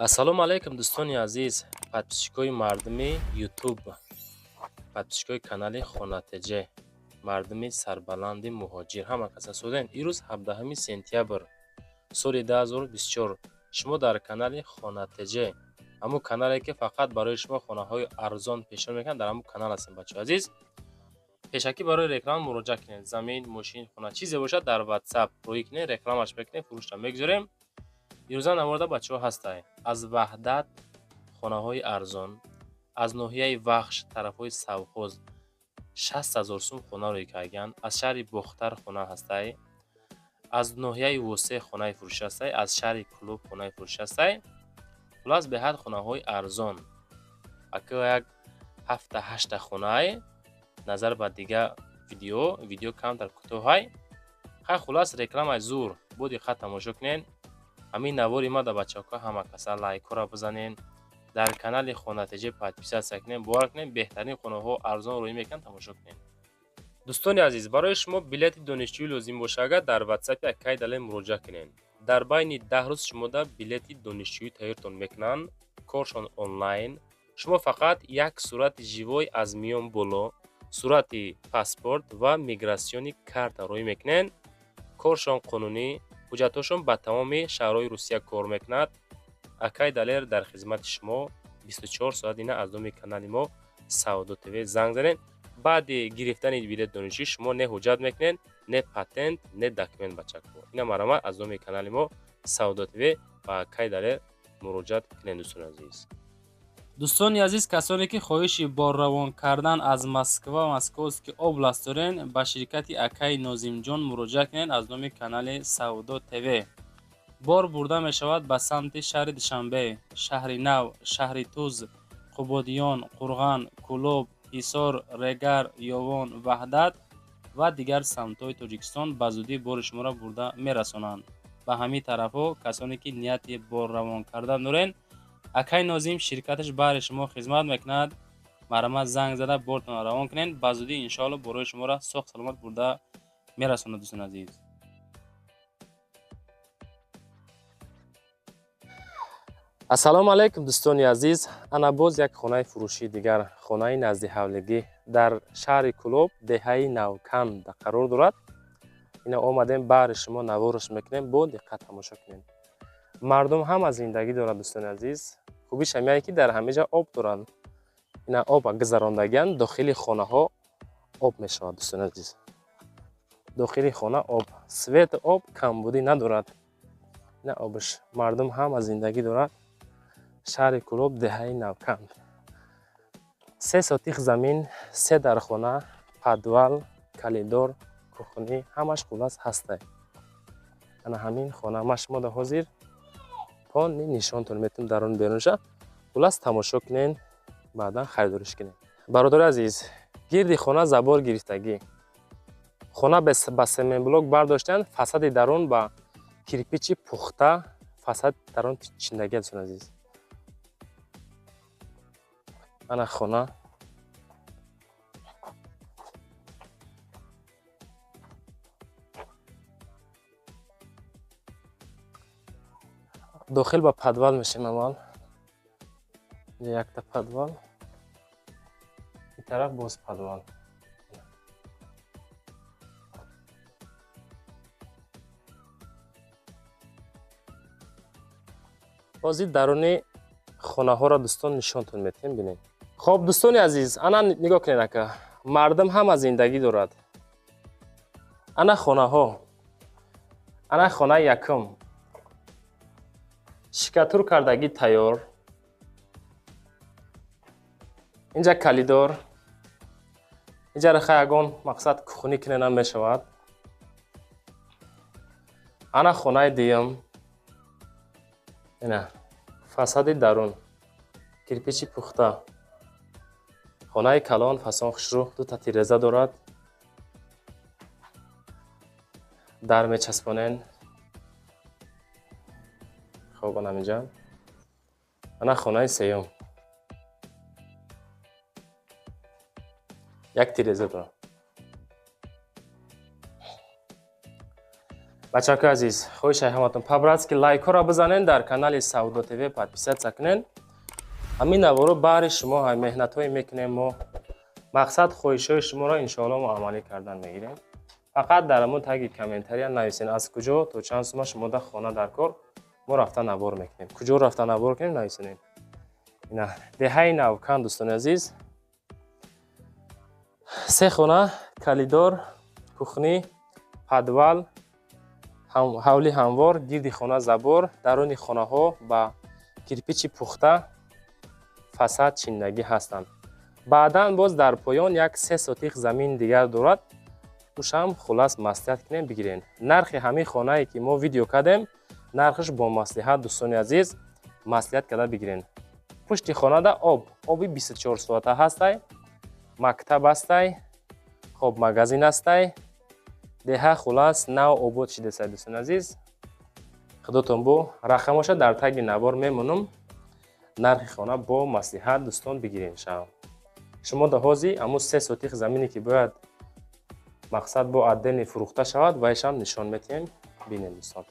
Ассалому алайкум, дӯстони азиз, подписчикои мардуми Ютуб, подписчикои канали Хона ТЖ, мардуми сарбаланди муҳоҷир. Ҳама кас ҳастоден. Ирӯз 17 сентябр соли 2024. Шумо дар канали Хона ТЖ, ҳамун канале ки фақат барои шумо хонаҳои арзон пешниҳод мекунад, дар ҳамун канал ҳастем, бачаҳои азиз. Пешакӣ барои реклама муроҷиат кунед. Замин, мошин, хона, чизе бошад, дар WhatsApp рӯй кунед, рекламаш мекунем, фурӯшро мегузорем. Ирӯза наворда, бачаҳо, ҳастай аз Ваҳдат хонаҳои арзон, аз ноҳияи Вахш, тарафҳои Савхоз 60 000 сум хона рӯй кардагианд, аз шаҳри Бохтар хона ҳастай, аз ноҳияи Восе хонаи фурӯшӣ ҳастай, аз шаҳри Кӯлоб хонаи фурӯшӣ ҳастай. Хуллас, беҳад хонаҳои арзон. Ака, як ҳафта ҳашта хонаи назар ба дигар видео, видео камтар кӯтоҳай. Хай, хуллас, рекламаи зур, бо диққат тамошо кунед. Ҳамин навори ма да, бачаҳо, ҳама каса лайкҳоро бизанен, дар канали Хона ТЖ подписаться кунед. Бовар кунед, беҳтарин хонаҳо арзон рӯй мекунанд, тамошо кунед. Дӯстони азиз, барои шумо билети донишҷӯӣ лозим боша, агар дар ватсапи акаи Далер муроҷиат кунед, дар байни 10 рӯз шумода билети донишҷӯӣ тайёртон мекунанд. Коршон онлайн. Шумо фақат як сурати живой аз миён боло, сурати паспорт ва миграционный карта рӯй мекунед. Коршон қонунӣ, ҳуҷҷатҳошон ба тамоми шаҳрҳои Русия кор мекунад. Акаи Далер дар хизмати шумо 24 соат. Ина аз номи канали мо Савдо ТВ занг занед. Баъди гирифтани билети донишҷӯӣ шумо не ҳуҷҷат мекунед, не патент, не документ, бачако. Ина марҳамат, аз номи канали мо Савдо ТВ ба акаи Далер муроҷиат кунед, дӯстони азиз. Дӯстони азиз, касоне ки хоҳиши борравон кардан аз Москва, Московский область дорен, ба ширкати акаи Нозимҷон муроҷиат кунед. Аз номи канали Савдо ТВ бор бурда мешавад ба самти шаҳри Душанбе, Шаҳри Нав, Шаҳри Туз, Қубодиён, Қурған, Кӯлоб, Ҳисор, Регар, Ёвон, Ваҳдат ва дигар самтҳои Тоҷикистон. Ба зудӣ бори шуморо бурда мерасонанд ба ҳамин тарафҳо. Касоне ки нияти борравон кардан дорен, акаи Нозим ширкаташ баҳри шумо хизмат мекунад. Марҳамат, занг зада бортонро равон кунед. Ба зудӣ, иншоалло, борои шуморо соғ саломат бурда мерасонад, дӯстони азиз. Ассалому алайкум, дӯстони азиз. Ана боз як хонаи фурӯшии дигар, хонаи наздиҳавлигӣ дар шаҳри Кӯлоб, деҳаи Навканд қарор дорад. Ина омадем, баҳри шумо навораш мекунем, бо диққат тамошо кунем. Мардум ҳама зиндагӣ дорад, дӯстони азиз. Хубиш ҳамяе ки дар ҳама ҷа об доранд. Ина об гузарондагианд, дохили хонаҳо об мешавад, дӯстони азиз. Дохили хона об, свет, об камбудӣ надорад. Ина обш, мардум ҳама зиндагӣ дорад. Шаҳри Кӯлоб, деҳаи Навканд, 3 сотих замин, се дархона, подвал, коридор, кухни, ҳамаш хуллас ҳастай. Ана ҳамин хона ма шумо да ҳозир пони нишонтон метавонем дарун берунша. Хуллас, тамошо кунен, баъдан харидориш кунем. Бародари азиз, гирди хона забор гирифтагӣ, хона ба семенблок бардоштанд, фасади дарун ба кирпичи пухта, фасад дарун чиндагӣ, дӯстони азиз. Ана хона. Дохил ба подвал мешем аввал. Инҷа якта подвал, ин тараф боз подвал. Ҳозир даруни хонаҳоро, дӯстон, нишонтон метиҳем, бинед. Хоб, дӯстони азиз, ана нигоҳ кунед, ака, мардум ҳама зиндагӣ дорад. Ана хонаҳо, ана хонаи якум, штукатур кардагӣ тайёр. Инҷа коридор, инҷа ха ягон мақсад кухни куненам мешавад. Ана хонаи дуюм, ина фасади дарун кирпичи пухта, хонаи калон, фасон хушрӯ, дута тиреза дорад, дар мечаспонен. Хоб, анам инҷа ана хонаи сеюм, як тиреза дорад. Бачаҳои азиз, хоҳишай ҳаматон, по-братски лайкҳоро бизанен, дар канали Савдо ТВ подписаться кунен. Ҳамин наворо баҳри шумо меҳнатҳое мекунем мо. Мақсад, хоҳишҳои шуморо иншоалло мо амалӣ кардан мегирем. Фақат дар ҳамон таги комментария нависен, аз куҷо, то чанд сума шумо дар хона дар кор, мо рафта навор мекунем. Куҷо рафта навор кунем, нависонем. Ина деҳаи Навкан, дӯстони азиз, се хона, коридор, кухня, подвал, ҳавли ҳамвор, гирди хона забор, даруни хонаҳо ба кирпичи пухта фасад чиндагӣ ҳастанд. Баъдан боз дар поён як 3 сотих замин дигар дорад. Ушам хулас маслиҳат кунем, бигирен. Нархи ҳамин хонае, ки мо видео кардем, нархаш бо маслиҳат, дӯстони азиз, маслиҳат карда бигирен. Пушти хонада об, оби 24 соата ҳастай, мактаб ҳастай, хоб, магазин ҳастай. Деҳа хулас нав обод шидасай, дӯстони азиз. Худотон бо рақамоша дар таги навор мемонам. Нархи хона бо маслиҳат, дӯстон, бигирен шав. Шумо да ҳози ҳамун 3 сотих замине, ки бояд, мақсад, бо отдельный фурӯхта шавад, вайшам нишон метиҳем, бинем, дӯстон.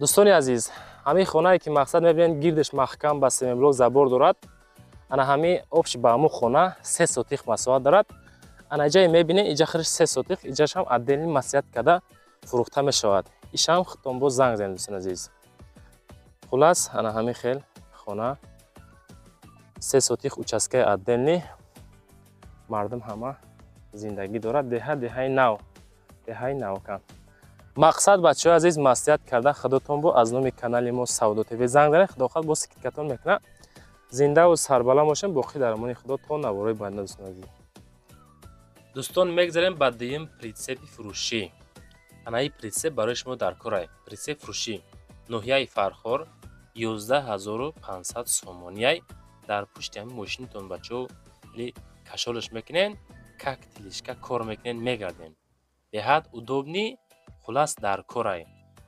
Дӯстони азиз, ҳамин хонае, ки мақсад мебинед, гирдиш маҳкам ба семенблок забор дорад. Ана ҳамин общий ба ҳамун хона 3 сотих масоҳат дорад. Ана иҷае мебинед, иҷа хириш 3 сотих, иҷашам отдельный маслиҳат карда фурӯхта мешавад. Ишам худтон боз занг занед, дӯстони азиз. Хулас, ана ҳамин хел хона, 3 сотих участкаи отдельный, мардум ҳама зиндагӣ дорад. Деҳа, деҳаи нав, деҳаи Навкан. Мақсад, бачаҳои азиз, маслиҳат карда худотон бо аз номи канали мо Савдо ТВ занг занед, худохоҳад бо скидкатон мекунад. Зиндаву сарбаланд бошем, боқӣ дар амони Худо то наворои баъдина, дӯстони азиз. Дӯстон, мегзарем ба дуюм прицепи фурӯшӣ. Анаи прицеп барои шумо дар корай. Прицеп фурӯшӣ, ноҳияи Фархор, 11 500 сомонияй. Дар пушти ҳамин мошинатон, бачаҳо, или кашолаш мекунен, как тележка кор мекунен, мегарден. Беҳад удобный, хулас дар корай.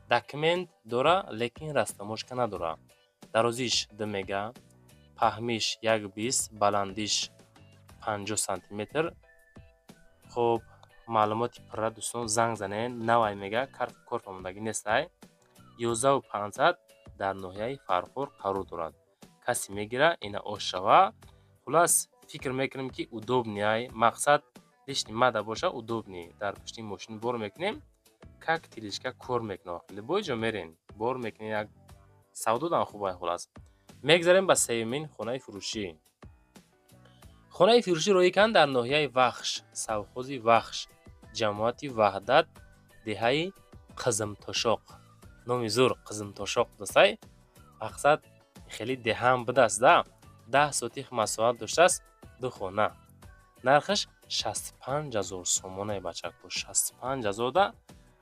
Документ дора, лекин растаможка надора. Дарозиш 2 мега, паҳмиш 1,20, баландиш 50 сантиметр. Хуб, маълумоти пурра, дӯстон, занг занен. Навай мега, кор фаҳмондагӣ нестай. 11 500, дар ноҳияи Фархор қарор дорад. Касе мегира, ина ош шава. Хулас, фикр мекунем, ки удобный, мақсад, лишний мада боша, удобный. Дар пушти мошин бор мекунем, как тележка кор мекунад. Любой ҷо мерен, бор мекунем, як савдодам хубай. Хулас, мегзарем ба сеюмин хонаи фурӯшӣ. Хонаи фурӯшӣ рӯйкан дар ноҳияи Вахш, совхози Вахш, ҷамоати Ваҳдат, деҳаи Қизимтошоқ. Номи зур, Қизимтошоқ дастай. Мақсад, хеле деҳаам будааст да. 10 сотих масоҳат доштааст, ду хона. Нархаш 65 000 сомонаи, бачако, 65 000 да.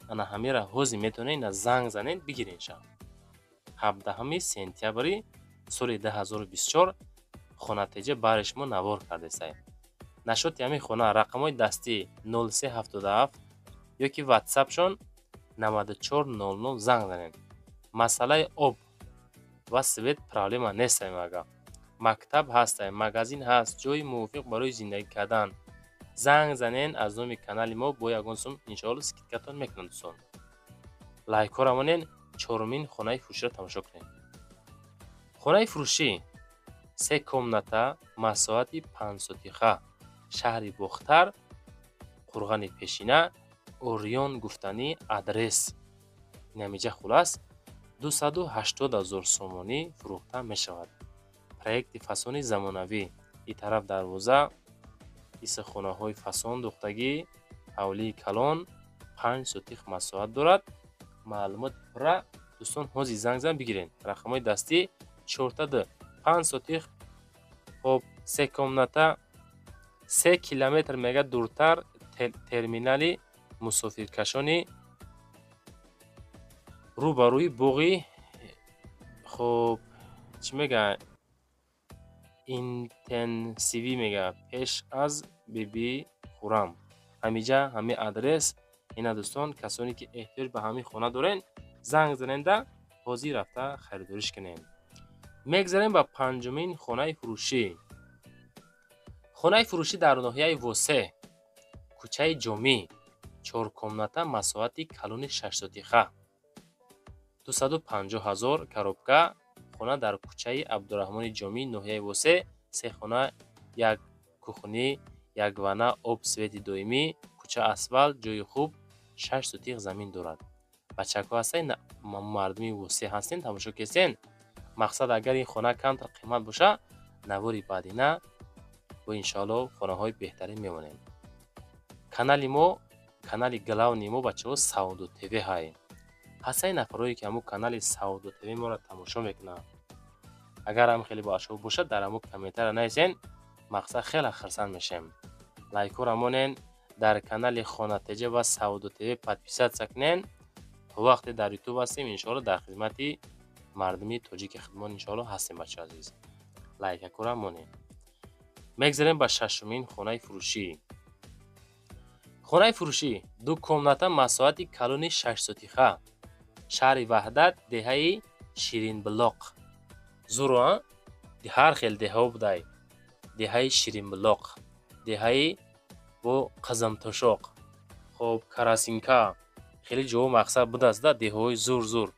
Ана ҳамира ҳози метавонед ина занг занед, бигирен ша. 17 сентябри соли 2024 хонатеҷа баҳри шумо навор кардесай. Нашоти ҳамин хона рақамҳои дастӣ 0377 ё ки ватсапшон 9400 занг занед. Масъалаи об ва свет проблема нестай, мага. Мактаб ҳастай, магазин ҳаст, ҷои мувофиқ барои зиндагӣ кардан. Занг занен, аз номи канали мо бо ягон сум иншоалло скидкатон мекунанд, дӯстон. Лайкҳоро монен, чорумин хонаи фурӯширо тамошо кунед. Хонаи фурӯшӣ се комната, масоҳати 5 сотиха, шаҳри Бохтар, Қурғани Пешина, Ориён гуфтанӣ адрес инамиҷа. Хулас, 280 000 сомонӣ фурӯхта мешавад. Проекти фасони замонавӣ, и тараф дарвоза, иса хонаҳои фасон духтагӣ, ҳавлии калон, 5 сотих масоҳат дорад. Маълумоти пурра, дӯстон, ҳозир занг зан, бигирен. Рақамҳои дастӣ 4 д, 5 сотих, хоб, се комната, 3 километр мега дуртар терминали мусофиркашони, рӯ ба рӯи боғи, хоб, чӣ мега, интенсивӣ мега, пеш аз Биби Хурам. Ҳамиҷа ҳамин адрес ина. Дӯстон, касоне ки эҳтиёҷ ба ҳамин хона дорен, занг заненда, ҳозир рафта харидориш кунем. Мегзарем ба панҷумин хонаи фурӯшӣ. Хонаи фурӯшӣ дар ноҳияи Восе, кӯчаи Ҷомӣ, Чор комната, масоҳати калони 6 сотиха, 250 000, коробка. Хона дар кӯчаи Абдураҳмони Ҷомӣ, ноҳияи Восе. Се хона, як кухни, як ванна, об, свети доимӣ, кӯча асфалт, ҷои хуб, 6 сотих замин дорад. Бачако ҳастед, мардуми Восе ҳастен, тамошо кесен. Мақсад, агар ин хона камтар қимат боша, навори баъдина бо иншоалло хонаҳои беҳтарин мемонем. Канали мо, канали главный мо, бачаҳо, Савдо ТВ ҳай. Ҳастаи нафарое, ки ҳамун канали Савдо ТВ моро тамошо мекунанд. Агар ҳам хеле боашоб бошад, дар ҳамун комментария нависен. Мақсад, хеле хурсанд мешем. Лайкҳоро монен, дар канали Хона ТЖ ва Савдо ТВ подписаться кунен. То вақте дар Ютуб ҳастем, иншоалло, дар хизмати мардуми тоҷики худмон, иншоалло, ҳастем. Бачаҳо азиз, лайкакора монем. Мегзарем ба шашумин хонаи фурӯшӣ. Хонаи фурӯшӣ: ду комната, масоҳати калони 6 сотиха, шаҳри Ваҳдат, деҳаи Ширинбулоқ. Зуро ҳар хел деҳаҳо будай: деҳаи Ширинбулоқ, деҳаи бо Қазамтошоқ, хоб, Карасинка, хеле ҷоҳо, мақсад, будааст да деҳаҳои зур зур.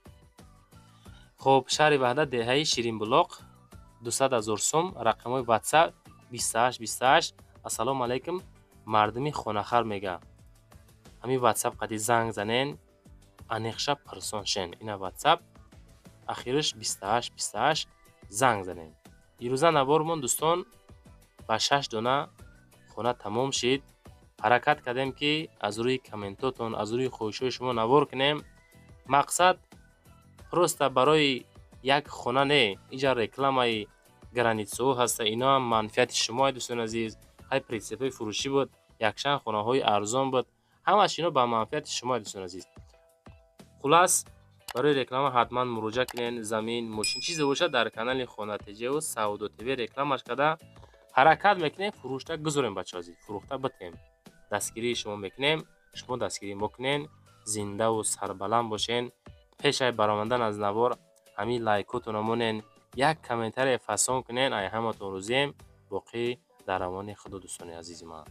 Хоб, шаҳри Ваҳдат, деҳаи Ширинбулоқ, 200 000 сум. Рақамҳои Ватсап 28 28. Ассалому алайкум, мардуми хонахар, мега. Ҳамин Ватсап қади занг занен, аниқша пурсон шен. Ина Ватсап ахириш 28 28, занг занем. Ирӯза навормон, дӯстон, ба шаш дона хона тамом шид. Ҳаракат кардем, ки аз рӯи комментотон, аз рӯи хоҳишҳои шумо навор кунем. Мақсад, просто барои як хона не, инҷа рекламаи границаҳо ҳаста, иноам манфиати шумо, дӯстони азиз. Ҳай, прицепҳои фурӯшӣ буд, якчанд хонаҳои арзон буд, ҳамаш ино ба манфиати шумо, дӯстони азиз. Хулас, барои реклама ҳатман муроҷиат кунед. Замин, мошин, чизе бошад, дар канали Хона ТЖу Савдо ТВ рекламаш карда ҳаракат мекунем, фурӯшта гузорем. Бачаҳо азиз, фурӯхта битем, дастгирии шумо мекунем, шумо дастгирӣ мо кунен. Зиндаву сарбаланд бошен. Пешай баромадан аз навор ҳамин лайкотонро монен, як комментарие фасон кунен. Ай ҳаматон розием. Боқӣ дар амони Худо, дӯстони азизи ман.